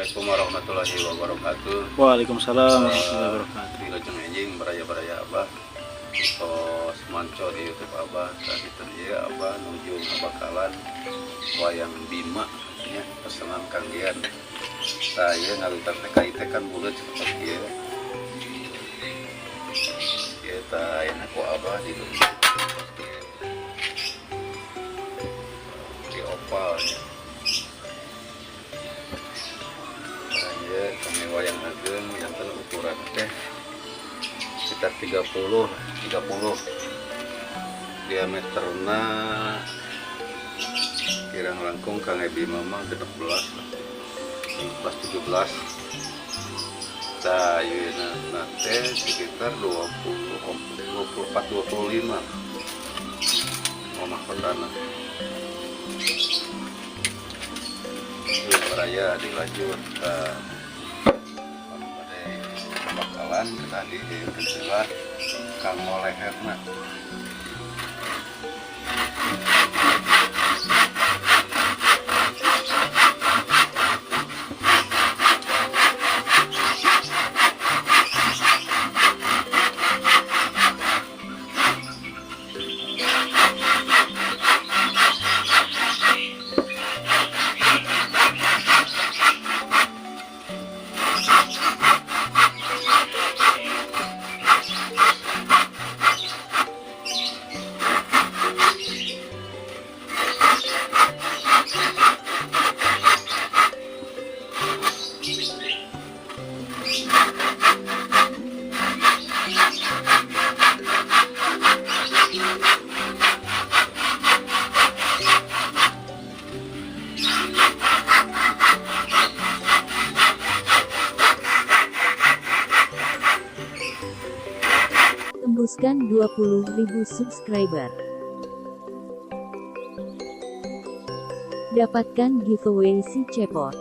Assalamualaikum warahmatullahi wabarakatuh. Waalaikumsalam warahmatullahi wabarakatuh. Wilujeng enjing baraya-baraya Abah. Tos manco di YouTube Abah. Tadi ieu Abah nuju ngabakalan wayang Bima nya, pesanan Kang Gian. Saya ngawitan teh kai teh kan buleut seperti ieu. Ieu tah ayeuna ku Abah di di opal nya. Nah, ieu kami wayang ageng janten ukuran teh sekitar 30 30, diameterna kirang langkung Kang Bima mah 16 lah, 16 17. Tah, ieu teh sekitar 20 24 25 mahkotana. Ieu baraya dilanjut ke bakalan tadi kecil kanggo leherna. Tembuskan 20.000 subscriber. Dapatkan giveaway si cepot.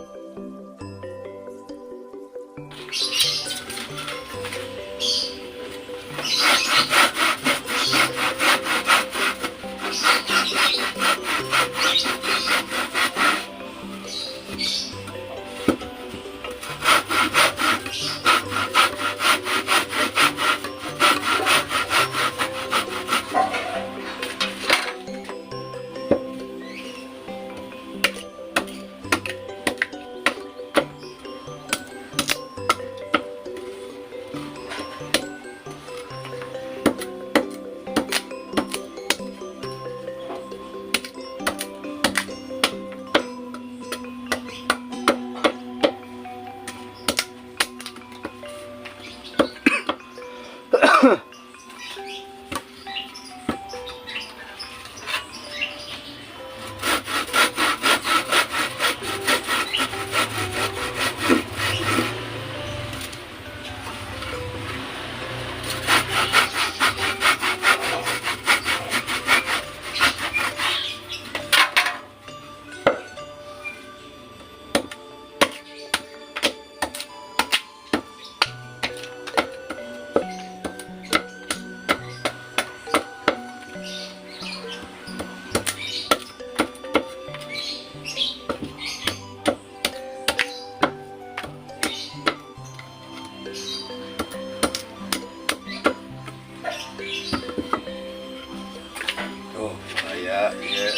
Tuh, saya ieu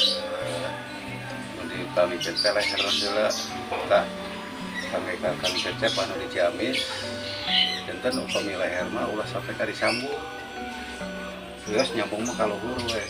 di kami teh leher heula. Tah, kami Kang Cecep anu di Ciamis. Janten upami leher mah ulah sampai ka disambung. Geus nyambung mah ka luhur we.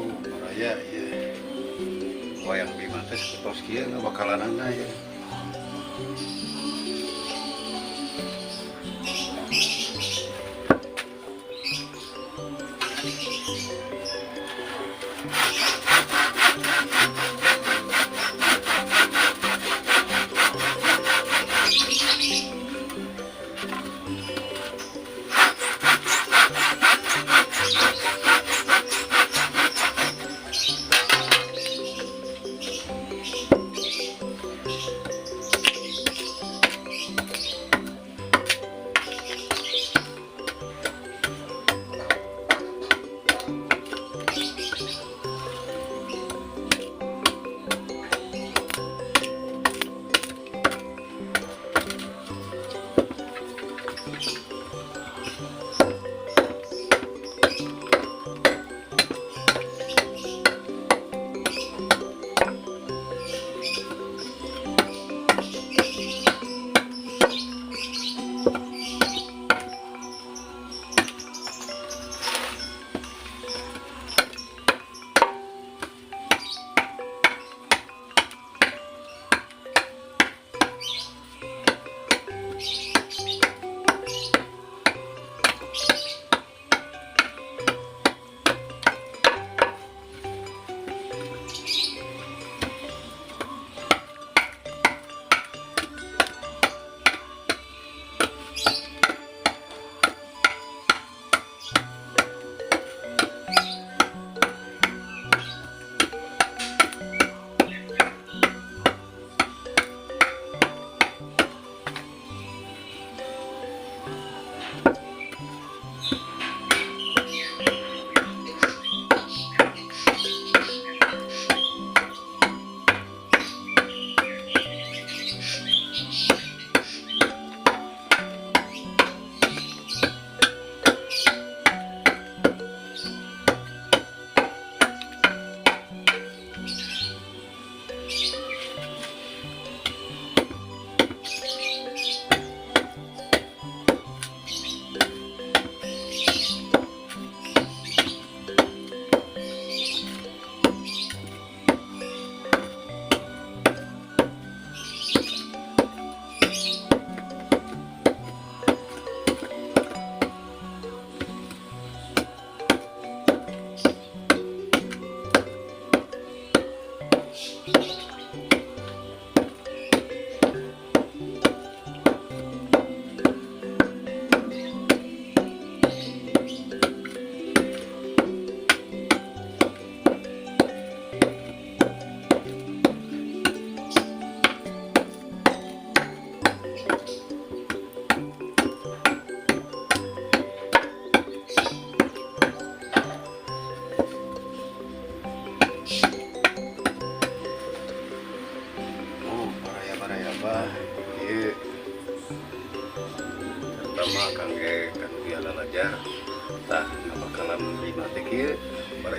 Oh, baraya ya. Wayang Bima teh tos kieu ngabakalanana ya.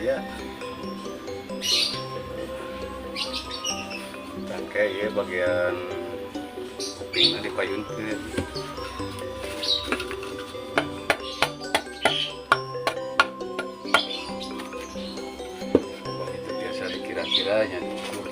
baraya. Tangke ieu bagian kupingna dipayunkeun. Wah, itu biasa dikira-kiranya diukur.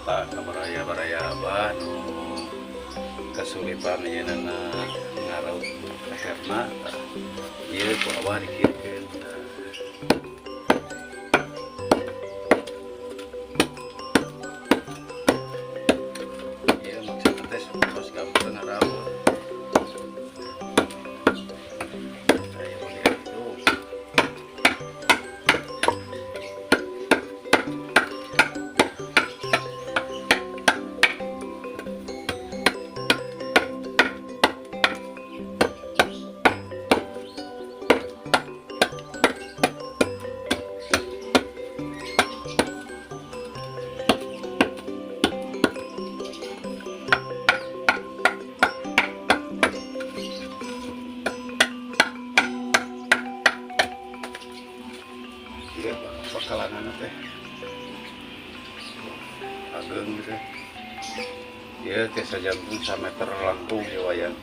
Tah, baraya-baraya abah nu kesulitan ayeuna ngaraut leherna, tah ieu ku abah dikieukeun, tah. Ieu maksudna teh tos gampang ngaraut. Tah, ieu bagian hidung. Iya, bakalan teh ageng gitu ya, tiasa jantung sameter langkung ya wayang.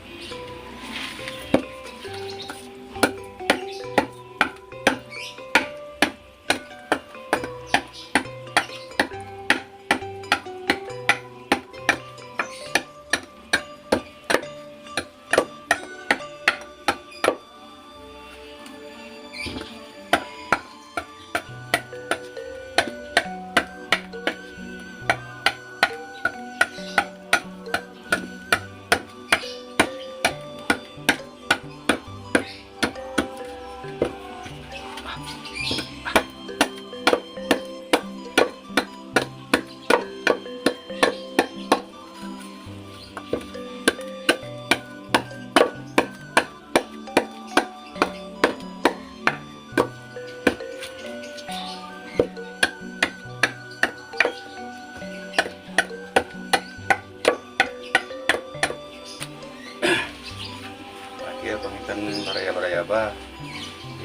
Ieu panginten baraya-baraya abah,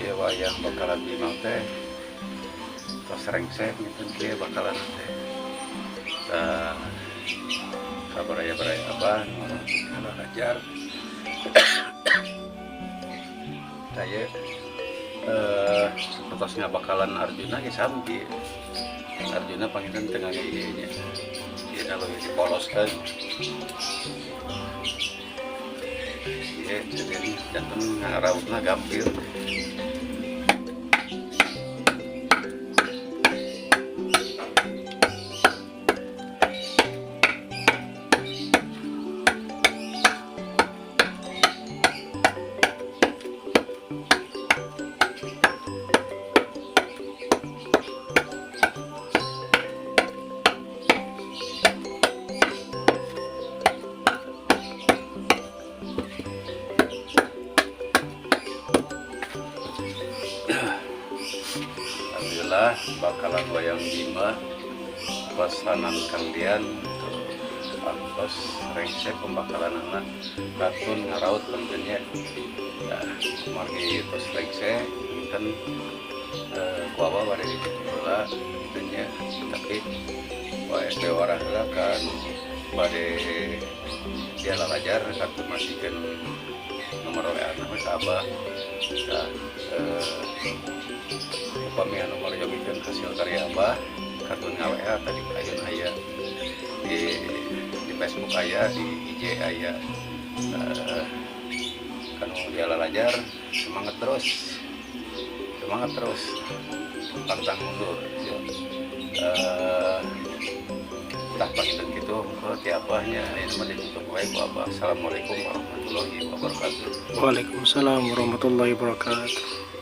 ieu wayang bakalan bimang teh tos rengsek ngiten kieu bakalan teh. Tah, ka baraya-baraya Abah nu ngajar. Saya sepertos ngabakalan Arjuna ge sami. Arjuna panginten tengah ieu nya. Ieu leuwih dipoloskeun. Ieu jadi janten ngarautna gampil. Alhamdulillah bakalan wayang Bima pesanan Kang Dian antos rengse pembakalan anak katun ngaraut tentunya ya, margi tos rengse punten ku abah bade ditutup heula tentunya, tapi wae bewarah heula kan bade dia lalajar katun masihkeun nomor WA na we ka Abah. Tah, upami anu meryogikeun hasil karya Abah katun nga-WA tadi kayun aya di Facebook, aya di IG aya. Kanu dia lalajar, semangat terus, semangat terus, pantang mundur ya. Tah, panginten kitu hungkul ti Abahnya, ini mah ditutup wae ku Abah. Assalamualaikum warahmatullahi wabarakatuh. Waalaikumsalam warahmatullahi wabarakatuh.